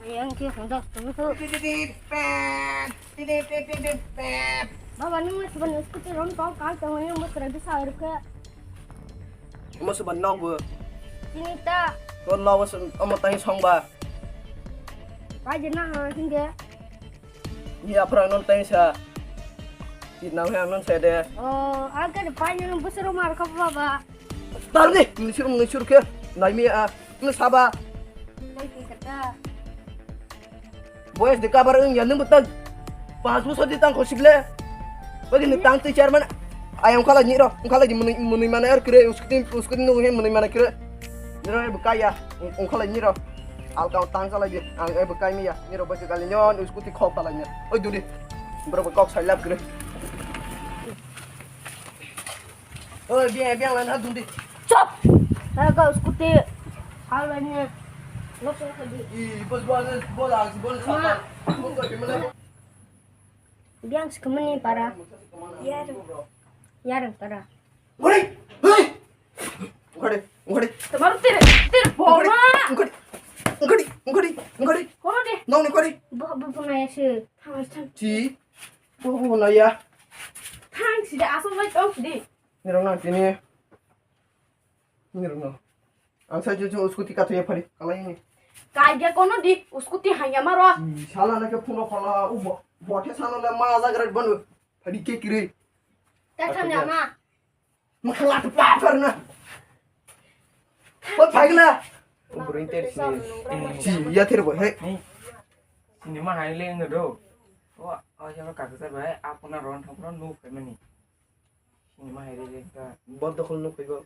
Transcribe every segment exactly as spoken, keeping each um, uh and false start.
Ayang ke hongdok tong tu. Baba, nung masa ban scooty ron kau kau tong yang masa rabi sa urke. Masa ban nok bu. Sini ta. Kon lawas omo tang song ba. Pai jena ha sini dia. Ni aprang non teng sa. Ti nang he non sa de. Oh, agar pa ni non busur mar kha baba. Tar ni, ni sur ni sur ke. Nai mi a, ni saba. Nai ki kata. Boys de kabar ung ya nung betag. Pas busur di tang khosik le. Bagi ni tang ti chairman. Ayam khala ni ro, khala di muni muni mana er kre, uskudi uskudi nung he muni mana kre. Ni ro be kaya, ung khala ni ro. Alka tang khala di, ang e be kai mi ya. Ni ro bagi kali nyon, uskudi khok khala ni. Oi duri. Bro, kok sai lap kre. Oi, biang, biang lan ha dum di. Chop! Hai ka scooty. Hal ni. Nok sa di. I, bos, bos, bos, bos, bos, Ma. Bos, bos, bos. Biang sekamani para. Yar. Yar para. Ngori, hei. Ngori, ngori. Tomar tere, tere boma. Ngori, ngori, ngori, ngori. Kono de. Nong ni ngori. Bo, bo, bo na yase. Thang, thang. Chi. Bo, bo na ya. Thang, sida asal lai tong sidi. Ni rong nang tini. Ni rong nang. Ang sa juju scooty katho ya phari. Kalai ni. Kai ge kono di, scooty hanya maro. Sala na ke phone phala, u bo, bo the sala le ma jagra banu. Phari ke kire. Ta thang ya ma. Makhala tu pa phar na. Bo phai gla. Bring ter sini. Si ya ther bo he. Ni. Sini ma hai le ngado. Wa, aw ya ka ka sa bai, apna ron thok ron nu phe mani. Sini ma hai le ka. Bo dokhol nu phe bo.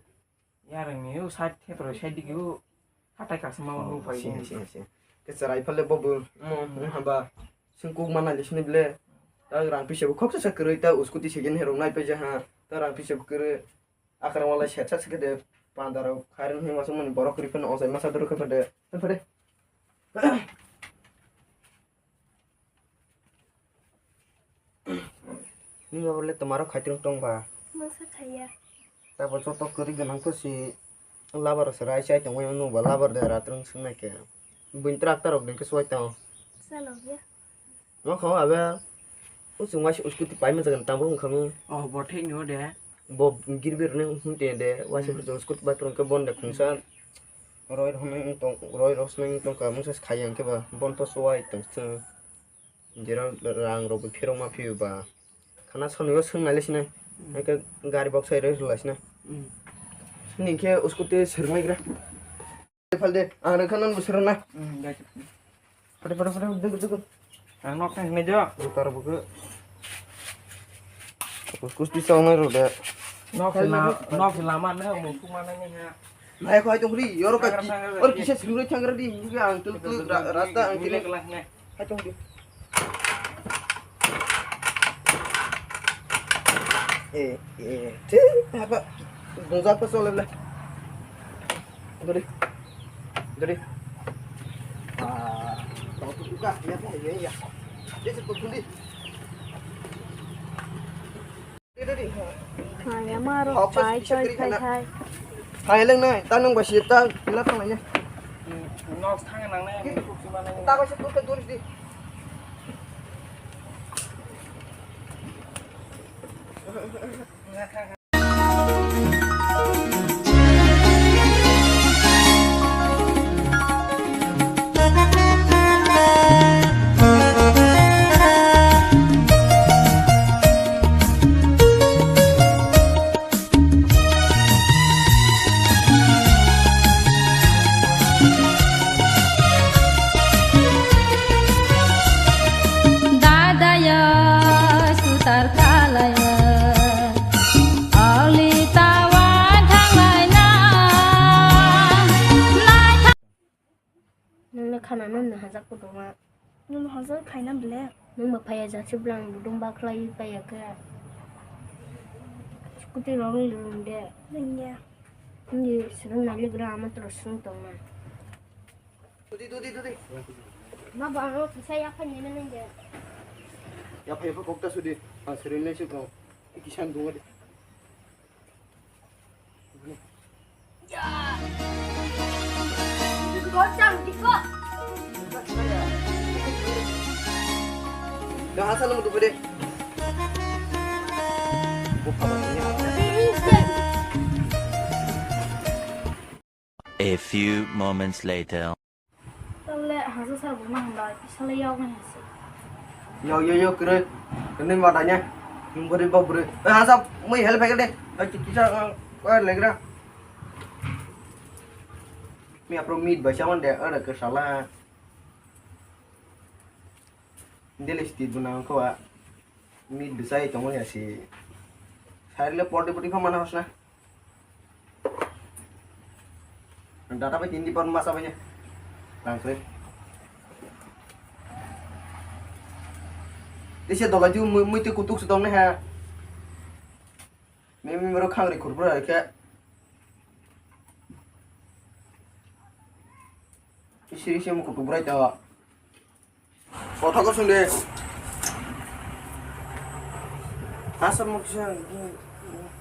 Yarang ni u side the pro side di u. Hatai ka sama nu phe. Sini sini sini. Ke sarai phale bo bo. Mo mo haba. Singkuk mana le sini ble. Ta rang pisa bo khoksa sa kwrwi ta scooty second hand rok nai paija ha. Ta rang pisa bo kwrwi. Akhar wala sher sa sikhe de. Panda rok khairung hima sumani borok kwrwi phano osai masa doro khe phade. Phade. Ni babar le tomaro khaitrung tong ba. Masa khaiya. Tabo joto kwrwi gwnang to si labar se rai chai tongwi no ba labar de ratrung sungnai ke. Buin tractor rok dengke suai tong. Chalo ya. Nokha o abe usung waisa scooty paima jaga ni tangbo wngkha mo. Oh, bo thik no de. Bo girbir ne hunte de waisa hmm. Scooty bai prong ke bon de khungsa. Roi rok nang tong, roi rok nang tong ka mungsa khaya hwnkhe ba bon to suai tong chwng. Jera rang rok bo phirok ma phiyo ba. Khana soni o swng nai le sinai. Hmm. Hwnkhe gari box sai roi rwlai sinai. Hmm. Sini khe scooty swrwng nai gra. Phal de, ang rwkha nang bo swrwng na. Hmm, gai. Pade, pade, pade, dugu, dugu. Ang nok thang hinai jo. Jutar buku. Kus, kus di song nai rode. Nok se na, nok se lama na, mo kuma na ni ha. Nai khoi tong ri, yoro ka ki. Or kisa singro changra di, hingi ang tul tul ra-, rasta ang kini. Hai tong di. Eh, eh, te, apa? Bungsa apa soal le? Dori. Dori. Ah, tau tu buka, ya, ya, ya. Dia se tu tundi. Dori, dori. Ha, ya, maro, pai, choi, khai, khai. Hai, leng nai, ta nang ba si ta, kila thang nai. Nok thang nang nai, ta ba si tu ke dori di. Dadayo sutar kalayo, ali tawa thanglai na. Nungni khana nung no hajak kutung ma. Nung hajak khaina ble. Nung ba phaya jasi bwlang budung bakhlai paya khe. Scooty rong lung de. Nungya. Nungni srung nali gra ama tro srung tong ma. Dudi, dudi, dudi. Ma ba ang kisa ya phai nene nung de. Ya phai phai kokta sudi. Ang srung nai sukong. Kisan dunga de. Dikko, chang, dikko. Nang hasa nang dubu de. A few moments later. Tole hasa sar bo mang ba, isale yau ngai hasi. Yo, yo, yo, kere. Kene ma danya. Beri ba beri. Eh, hasa, mui help hai de. Eh, ki-, kisa, eh, eh, legra. Mi apro meat ba saman de, ada ke salah. Dele sti bu nang ko a. Meat bisai tongo ya si. Sairle poti poti kho mana hosna. Data bai tindi pon masa bai ya. Langsre. Dese dola ju mui, mui tu kutuk su tong ne ha. Me, me, me ro khang re khur bra khe. Isi, isi mu kutuk bra ta. Kotha ko sung de. Asam mo kisa, thung,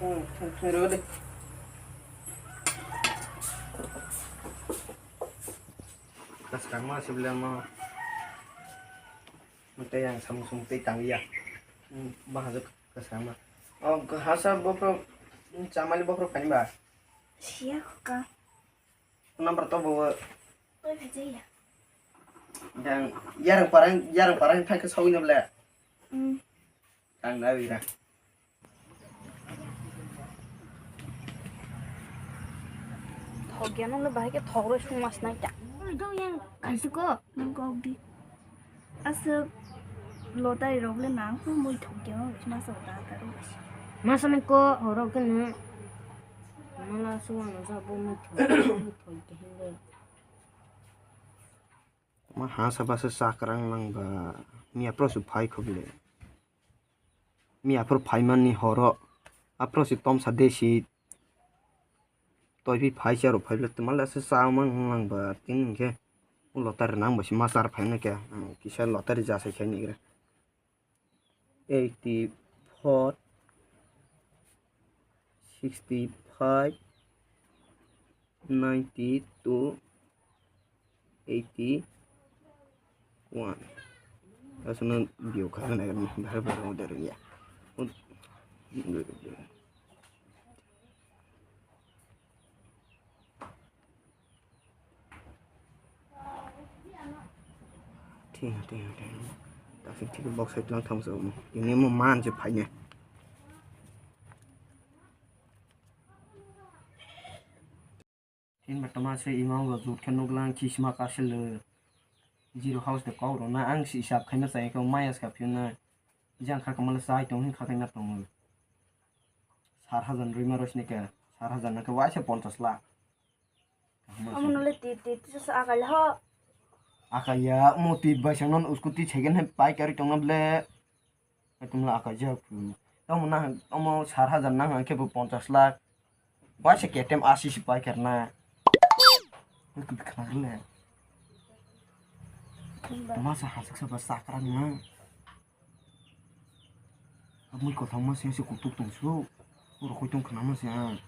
thung, thung, thung, de. Kasrang ma sibla ma. Mate yang samung sung tei tang ya. Hmm, bahasa kasrang ma. Oh, hasa bopro, hmm, chamali bopro kani ba? Siya ka. Number to bo. Oi, bhai, jaya. Dan yarang parang, yarang parang thang ke sawi nabla. Hmm. Ang na wira. Thok ya nang le bahai ke thok roi sung mas nai ta. Oi, dong yang kaisi ko, nang kok di. Aswk lotari rok le nang ko mui thok ya ma wis masa da ta ro wis. Masa nang ko horok ke na. Mala suwa no sa bo mui thok, mui thok ke hin le. Ma ha sa ba se chakrang nang ba. Miya pro su phai khobile. Miya phur phaimani horo. Aphuru si tomsa desi. Toipi phai se rok phai le twma le se sa mang lang ba tin hingke. Lottery nang ba si ma char phai nang khe. Ang kisa lottery jasai khai ni gra. Eighty four, sixty five, ninety two, eighty one. Aswkno view kha nai rok bahai bahai order ya. Thing thing thing. Takhuk thik box side lang thang so. Ini mo man je phai ne. Hinba tama se ima bo jut khe nuklang chisma kaselw. Zero house de kok rwna ang si hisab khaina chai khe maya ska phiyuna. Jang kha kwmala chai tong hin kha khaina tongo. Sat hajar rwima rw sini khe, sat hajar nang khe waisa ponchas lakh. Omo nole tit tit sa akai ho. Akaya mo tit bai sangnon scooty second hand pai kari tongna ble. Etum la akai jak phu. Tamo na omo sat hajar nang hang khe bo ponchas lakh. Waisa K T M asi si pai kar na. Etum khna le. Tama sa hasik sa ba sakra na. Mui kothoma se se kutuk tong su. Oro koi tong khna ma se ang.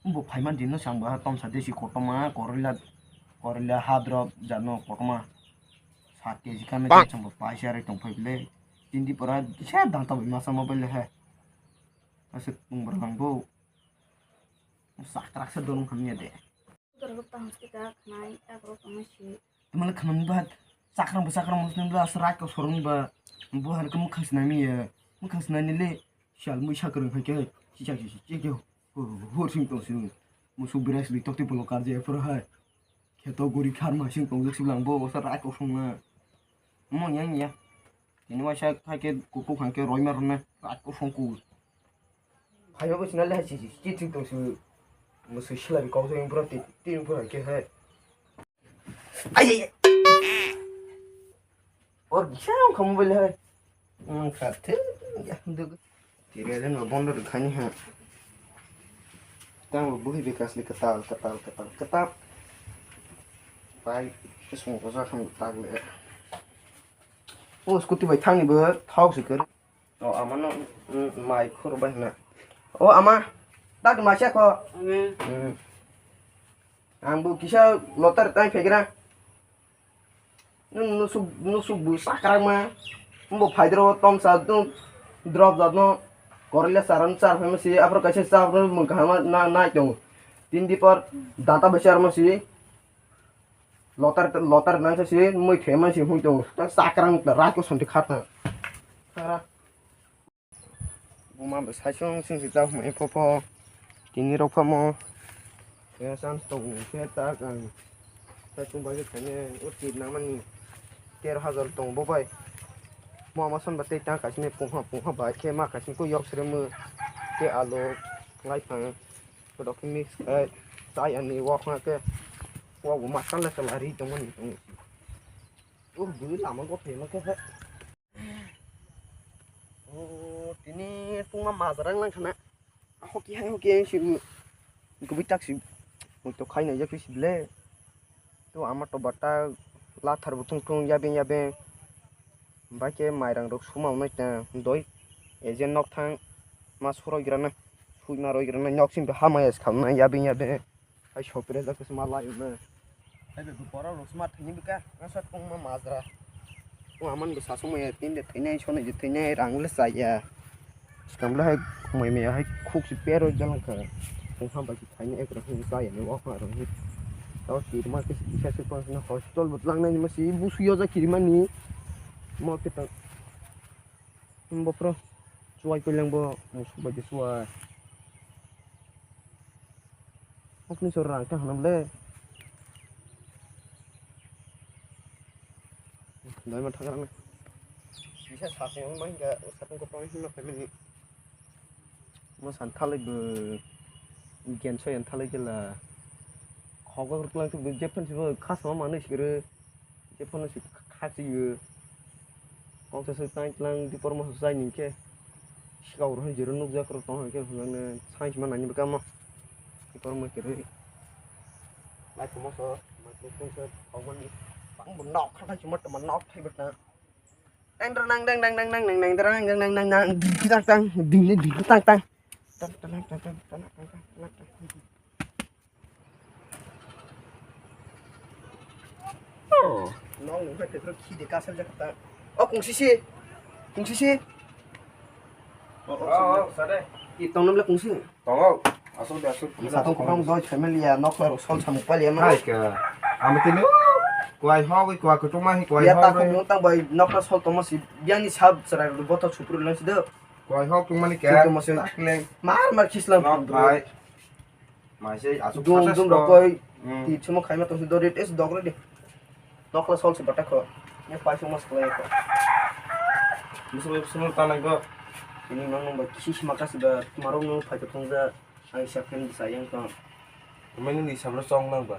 Bo phaiman din no sang ba tomsa desi kotorma korila, korila hadrop jano kotorma. Sat K G kan na chang ba paisa rai tong phai le. Tindi pora kisa dang ta bai masa mobile le he. Asa tung bar lang bo. Sakrak sa dorong khamya de. Dorong ta hospital khnai ta kro kama si. Tamale khanam ba sakram ba sakram muslim ba srak ko sorong ba. Bo har ko mukhas nami ya. Mukhas nani le. Sal mui sakrang hai ke. Si sa si si ke. Hur sing tong sing. Musu beras li tokti polo karje pura hai. Kheto guri kharma sing tong siblang bo sa rai kosong na. Mo yang ya. Tini waisa hai ke kuku hang ke roi mar na rai kosong ku. Hai bo sina le hai si si si sing tong su. Musu sila bi kau sing pura ti ti pura ke hai. Ai ai. Or kisa khamu bele hai. Ang khathe ya duk. Tire den bo bondo de khani ha. Tang bo buhi bekas ni katal katal katal katal. Pai kesung ko sa kham tak le. O scooty bai thang ni bo thau si kar. O ama no, mm, mai khur bai na. O ama tak ma cha ko. Amen. Mm. Ang bo kisa lotar tai phegra. Nwng nusuk, nusuk bo sakrangma. Mbo phaidro tomsa, nwng drop jatno korila charan char phaima si, aphro kaisa chaphro mwng kahama na, nai tongo. Tin dipor data bai charma si, lotar, lotar nangsa si, mui khema si hui tongo. Ta sakrang ta rai ko santi khatna. Sakra. Buma bo saichung chwng si chao hwnwi pho pho. Tini rok phamo. Khe chance tongo khe ta kang. Saichung bai khe khainai o tir nangmani tero hajar tongo bo bai. Mo ama son ba tei ta kaisni pungha pungha bai khe ma kaisni koi yok sremo. Khe alu, laiphang, kotok khe mix khai chai ani wok khe. Wok bo ma sala sala ri tongmani tongo. O bui lama go phema khe. O, tini tungma majra wng lang khana. Hoki hai hoki hai si, kubui tak si. Ui to khai nai jak si ble. To ama to bata lathar bo thung thung yabe yabe. Bai khe mairang rok suma nai ta doi. Eje nok thang ma suroi gra na. Sui ma roi gra na nok sim ha ma es kham na yabe yabe. Hai sopre jak se ma lai na. Hai be bora rok sma thini bika. Asa tong ma majra. O aman bo sasung ma tin de thini sona je thini rang le sa ya. Skam le hai mai me hai khuk si pero jang ka. Tong ham ba si thini ek rok ni sa ya ni wa ha rok ni. To ti ma ke si sa se pa na hospital but lang na ni ma si bu su yo ja kiri ma ni. Mo ke ta. Bo pro. Chuai ko leng bo. Mo su ba de chuai. Okni sor rang ta hanam le. Doi ma thagra na. Bisa saseng wng ma hinga, o sapung kopang hinma family. Mo san thalai bo, gen soyan thalai gela. Khogok ruklang tu jephan sibo khasma manwi sikere. Tei phano se khachigwi kongsa se tang tlang di kormo se chai ni khe sikao rw jero nukjak rw tong khe hwnjaknai science ma nani bwkha ma di kormo khe rw. Naithomo so, naithomo so, thokmani bang bo nok kha thai chuma tama nok thai bwkha. Dang dang dang dang dang dang dang dang dang dang dang dang dang dang ding ding dang dang ding ding ding dang dang. Tang tang tang tang tang tang tang tang. Nong nungkha tephuru khide kasal jak ta. O kungsisi. Kungsisi. O, o, sade. I tong namle kungsi. Tongo. Asuk de, asuk. Satong kokam doi family ya, nokla rok sol samuk pali ya, no? Hai ka. Amo tini. Kuai hogwi, kuai kutung ma hi, kuai hogwi. Ya ta kung tang bai nokla sol tongma si. Biang ni sab chwrai rok bothok supru lang si do. Kuai hog tong mani ke. Sing tongma si. Takleng. Mar mar khislam. Nok bai. Maise asuk dum dum rok koi. Hmm. Ti chuma khaima tong si dori tes dog redi. Nokla sol se bata kho. Ne pai suma se khlai kho. Musu bai suma ta nai go. Ini nang nang ba kisi sima kasi ba marok nang phai tong ja. Ang sa khen sa yang tong. Menu ni sabro chong nang ba.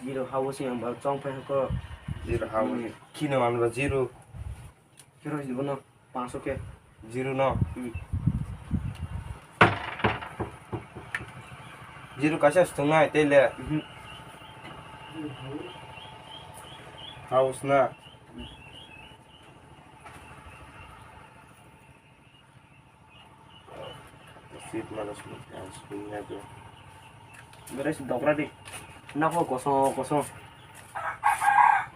Zero house yang ba chong phai kho. Zero house. Hmm. Kino an ba zero. Zero zero no. Panso khe. Zero no. Hmm. Zero kaisa se tongnai tei le. Mhm. House na. Seat management and swing na do. Beres dokra di. Nako kosong kosong.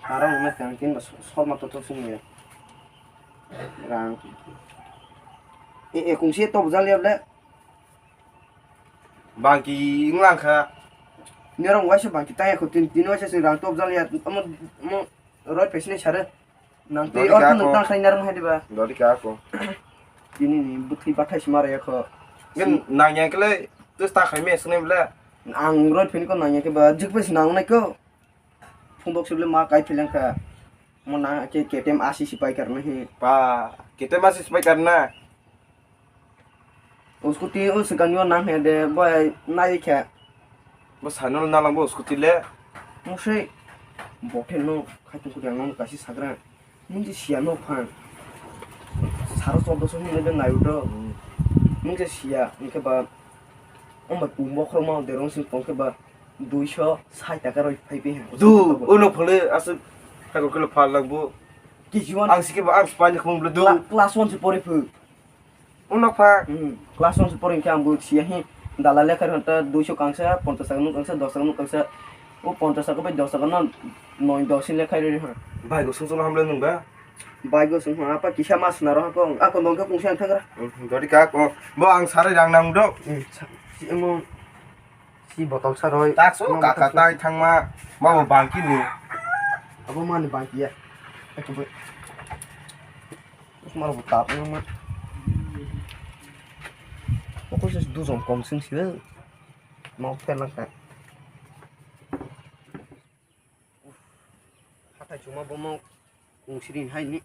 Aro ume tang tin bas sol ma to to sung ya. Rang. E, e, kungsi top jal ya ble. Bangki wnglang kha. Nerong waisa bangki tang ya kho tin, tin waisa se rang top jal ya. Amo, amo roi pesne sare. Nang tei dori orkho ka nang ko. Tang sai narwng hai diba. Dori ka ko. Tini ni bwthwi bathai se mara ya kho. Nang yang kle, tus ta khai me sene ble. Ang roi phin ko nang ya ke ba, jik pes nang nai ko. Phundok se ble ma kai phileng kha. Mo na ke K T M asi sipai karna he. Pa, K T M asi sipai karna. O scooty o swkang yo nang he de bai nai khe. Bo sanol nalang bo scooty le. Mo se. Bo khe no khai tong kho de ang no kaisa sagra. Mung je sia no phan. Saro chordo so hinle de nai udo. Hmm. Mung je sia, hingke ba. Om bai pung bokhorok ma de rong sing tong khe ba. Duiso sait taka roi phai pi. Du, uno phole asuk. Tako kilo phal lang bu. K G one. Ang sikhe ba, ang spani khum bla du. Cla-, class one se pori phu. Uno pha. Hmm. Class one se pori khe ang bu siya hi. Dala lekha ranta duiso kangsa, ponchas taka nuk kangsa, dos taka nuk kangsa. O ponchas taka bai dos taka no noi dos sin lekha roi ha. Bai go sung sung hamle nung ba. Bai go sung apa kisa mas na roh ko. Ako nong ke kungsi ang thagra. Dori ka ko. Bo ang sarai rang nang do. Emo si botol saroi. Tak so kaka tai thangma. Ma bo bangki ni. Abo mani bangki ya. Aku bo. Maro bo tap nang ma. Aku ses duzon kom sing sih. Mau pelang ka. Hatai chuma bomo kung siri hai ni.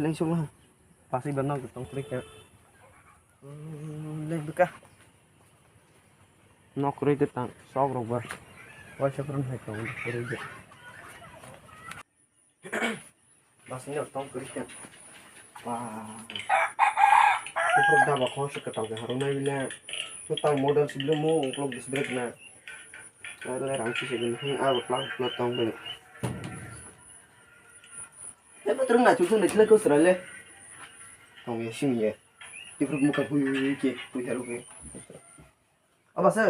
Lengsok lah. Pasi ba nok tong klik ya. Leng bika. Nok roi de tang sok rok ba. Wai sa pran hai tong roi de. Basing no tong kiri kan. Wah. Kuprok daba khon se ketal ke harung nai bile. Tutang model si bile mo uklok dis brek na. Lai lai rang si se bile hing abo plak plak tong bile. He betul ngai tu tu nai sila ko sera le. Tong ye sing ye. Kuprok muka hui hui hui ke hui haru ke. Aba se.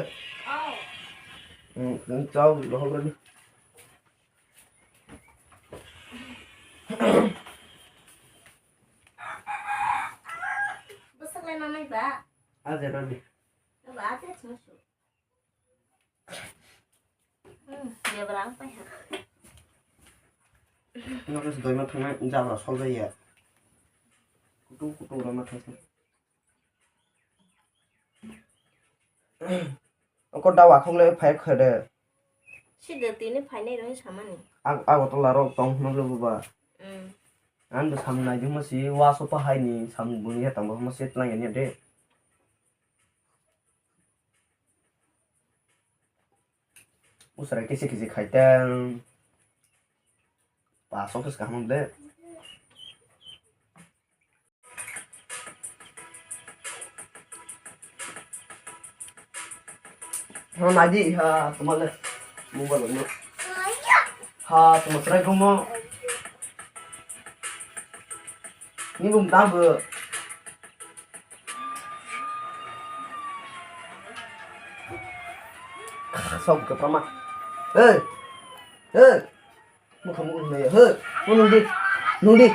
Hmm, nang chao lo ho ni. Bwswk lai manai ba? Aje rani. Ba aje chwng su. Hmm, bebra ang pai ha. Nokos doima thangna jabra sol jaya. Kutung kutung doima thangsa. Oko da wakhok le phai khede. Sida tini phainai rong samani. Ag Agartala rok tong hwnwi lugu ba. Mm. Ang bo sam nai juma si wa sopa hai ni sam buni ya tang bo ma set lang ya de. Usra kisi kisi khai tang. Pa sok kis kaham de. Ha, nadi, ha, tumale. Mobile mo. Ha, tuma try ko mo. Ni bum ta bu. Sok ke pama. Hey. Hey. Mukhang mukhang nai, he, nung di, nung di,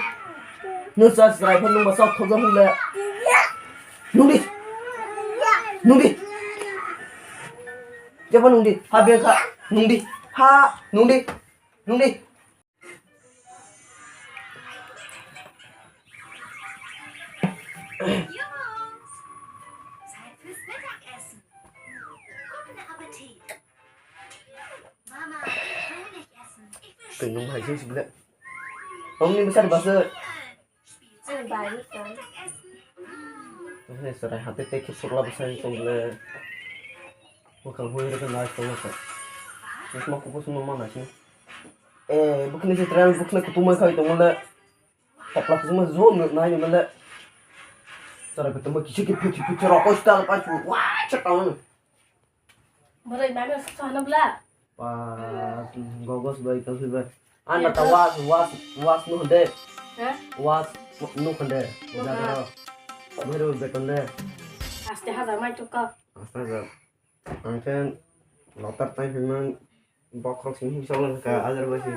nung sa srai phan nung ba sok thok jong le, nung di, nung di, jepha nung di, ha beng kha, nung di, ha, nung di, nung di. Zeit fürs Mittagessen. Guten Appetit. Twi nung hai se sibile. Tongni bwsari basa. Ang bai ni tong. He sarai hati tei khe sukla bwsari tong le. Bwkhang hui rwkhe nai tong khe. Chusma kuphur songma ma nai sini. Eh, bwkhni se trai bwkhni kutung mai khai tong le. Thopla kutung mai zo nai ni le. Sarai kutung mai kisi kisi phuchi phuchi rokoi style pai chu. Wah, chetang. Bwrwi mano soksa hwnwi bwla? Pa, gogos bai tongsi bai. Ano ta was, was, was no hwnde. Ha? Was no hwnde. Jaga ro. Bwrwi beton de. Aste hajar mai tukka. Aste hajar. Angkhe lotar tai phiman bokhok sing hi song ka hajar bai si.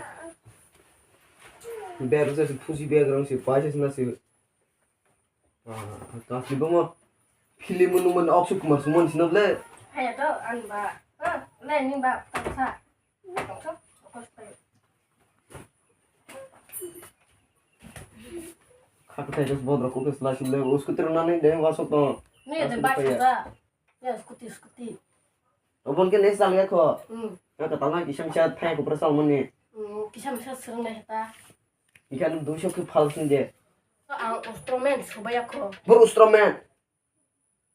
Ber se phusi ber rong si paisa sina si. Ah, kasi bomo film nungmani Akshay Kumar sumon sino ble. Haya to, ang ba. Ah, le ni ba, tangsa. Tangsa, okos pa. Khak thai dos bodro ko kes la sile, usko tero nani de waso to. Ni de ba sa. Ya, scooty, scooty. Obon ke nes sal ya kho. Hmm. Ya ka tama kisam sa thai ko prasal mani. Hmm, kisam sa sirna heta. Ikan duiso khe phal sing de. Ang instrument subaya kho. Bor instrument.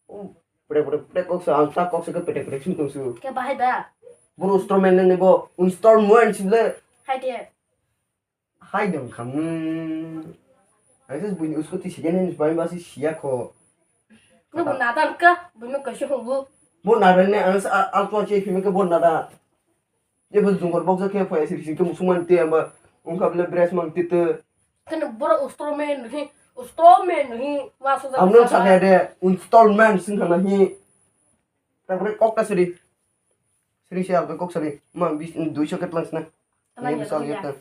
Um, pre pre pre kok sa ang ta kok sa ke pre pre sing tong su. Ke bahai da? Bor instrument ne bo installment sing le. Hai de. Hai dong kham. Ai ses buini usko ti sigen ni bai ba si siya kho. Nung nadan ka, buino kaisa hwngo. Bo nadan ne ang sa alto che phime ke bo nadan. Jebo jungor boksa khe phai siri sing tong sung man te amba ungkha bele bres man te te. Kene boro ustromen hi, ustromen hi, wasu. Amno sakya de installment sing khana hi. Takre kok ta siri. Sri si alka kok sari. Ma bis dui soket lang sna. Tala ni ya, bisa tala ya. Lihat.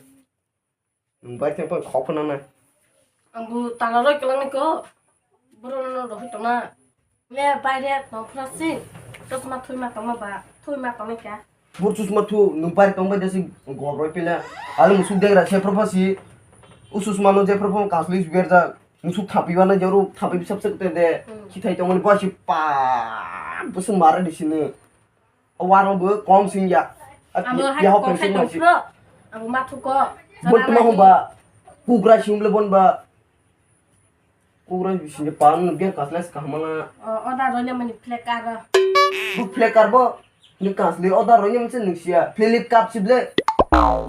Nung bai teng pang khok phana na. Ang bu tala roi kelang ni ko. Bro no rohi tona. Le bai re no phra si. Terus ma thui ma tong ma ba. Thui ma tong ka. Bur chusma thu, nung bai tong bai dasi gob roi pila. Alu musuk degra se profa si. Usus mano je profa kasli berja. Musuk thapi bana jaru thapi bisap sek te de. Hmm. Khithai tong ni basi pa. Busung mara di sini. Warung bo kom sing ya. Amo hai ya hok kom sing sai ma tong si. Pro. Amo mathu ko. Bon tuma hom ba. Kugra sing le bon ba. Kugra sing je pan no biang kasles kahmana. O, order roi mani flake aro. Bu flake ar bo. Ni kasle order roi mani se nung sia. Flip cup si ble.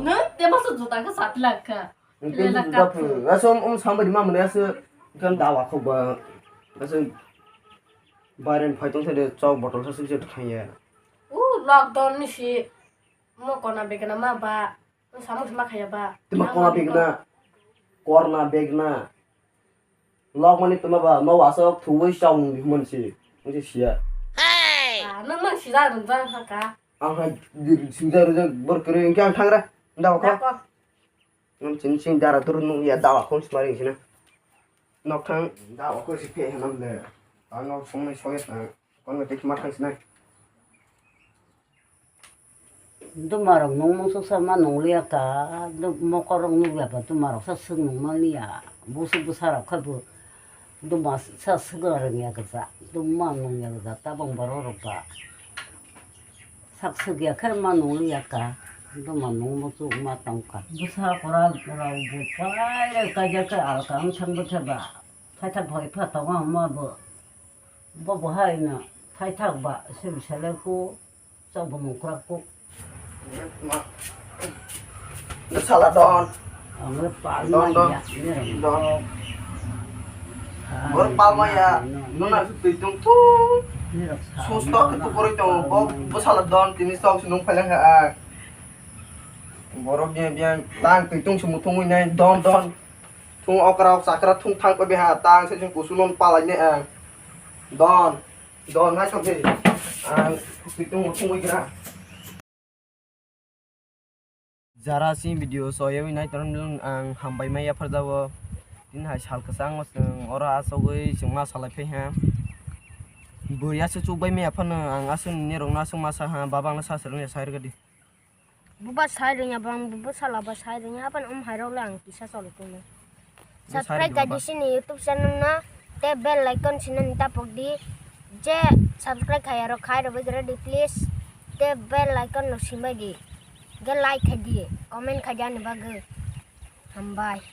No, te maso juta ka sat lakh ka. Nung te juta phu. Aso um sambai ma mane aso kan dawa khok ba. Aso Bairen phai tong thade chok bottle sa sik thang ya. U lockdown ni si mo kona begna ma ba. Mo samu ma khaya ba. Tima kona begna. Korna begna. Lok mani tuma ba no wasok thuwi chong di mon si. Mo si sia. Ah, no man si da run ba ha ka. Ang ha sing ja ru ja bor kere ang kang thang ra. Nda ko. Nung chini chini dara turu nung ya dawa khong sima ring sina. Nok thang dawa khong si phe hanam le. Ang nok song nai soya thang. Kon ngai ma thang sina. Dumarok nung mung suk sama nung liya ka. Mokorok nung ya ba dumarok sa suk nung ma liya. Busuk busa rok kha bu. Duma sa suk reng ya kisa. Duma nung ya kisa. Tabang borok rok ba. Sak suk ya khe ma nung liya ka, duma nung muchuk ma tong ka. Bwsa kwrak rok bo pai kaijak khe alka wng thang bwkhe ba. Thaithak bai pha tongo ma bo. Bo bo hai no thaithak ba simi sele ku chok bo mung kwrak ku. Sala don. Don, don. Don. Bor palma ya. Nuna su tui tung tu. Sus tok tu kori tong. Bo, bo sala don. Tini sok su nung phalang ha. Borok biang biang tang tui tung su mutung nai don don. Thung okra chakra thung thang ko beha tang se jung kusu non palai ne ang. Don. Don nai sok se. Ang tui tung mutung wi gra. Jara si video soyawi nai torong ang hambai mai yaphar jabo. Tin hai sal kwchang ma chwng oro asogwi chwng ma salai phai ha. Bo yasa chuk bai maya phano ang aswk ni rok no aswk ma sa ha, baba ang no sa swrwng ya sai rwgadi. Buba sai rwng ya bang buba sala ba sai rwng ya apan um hai rok le ang kisa choli tong. Subscribe khai di sini YouTube channel no, te bell icon sinani tapok di. Je subscribe khaya rok khai rwbai gra di please. Te bell icon no simbai di. Je like khai di, comment khai di ani bagwi. Hambai.